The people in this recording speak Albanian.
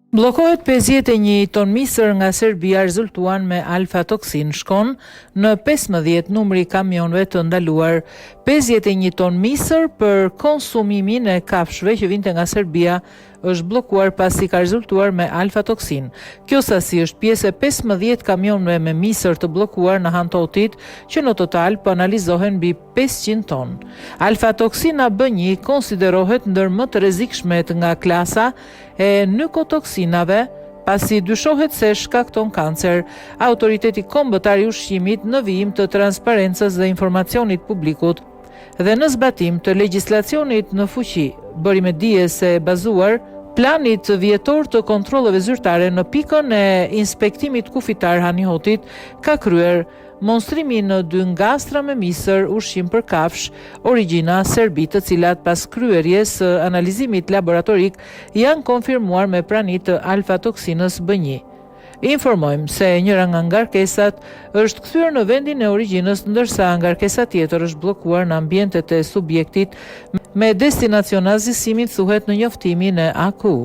Bllokohet 51 ton misër nga Serbia rezultuan me alfa-toksinë, shkon në 15 numri i kamionëve të ndaluar. 51 ton misër për konsumimin e kafshëve që vinte nga Serbia është bllokuar pasi ka rezultuar me alfa-toksinë. Kjo sasi është pjesë e 15 kamionëve me misër të bllokuar në Han të Hotit, që në total po analizohen mbi 500 ton. Alfa-toksina B1 konsiderohet ndër më të rrezikshmet nga klasa e mykotoksinave, pasi dyshohet se shkakton kancer. Autoriteti Kombëtar i Ushqimit në vijim të transparencës dhe informacionit publikut dhe në zbatim të legjislacionit në fuqi, bëri me dije se bazuar planit vjetor të kontrolleve zyrtare në pikën e inspektimit kufitar Han i Hotit ka kryer Monstrimin në dy ngastra me misër, ushqim për kafshë, origjina Serbi, të cilat pas kryerjes së analizimit laboratorik janë konfirmuar me prani të alfa-toksinës B1. Informojmë se njëra nga ngarkesat është kthyer në vendin e origjinës ndërsa ngarkesa tjetër është bllokuar në ambientet e subjektit me destinacion asgjësimin thuhet në njoftimin e AKU.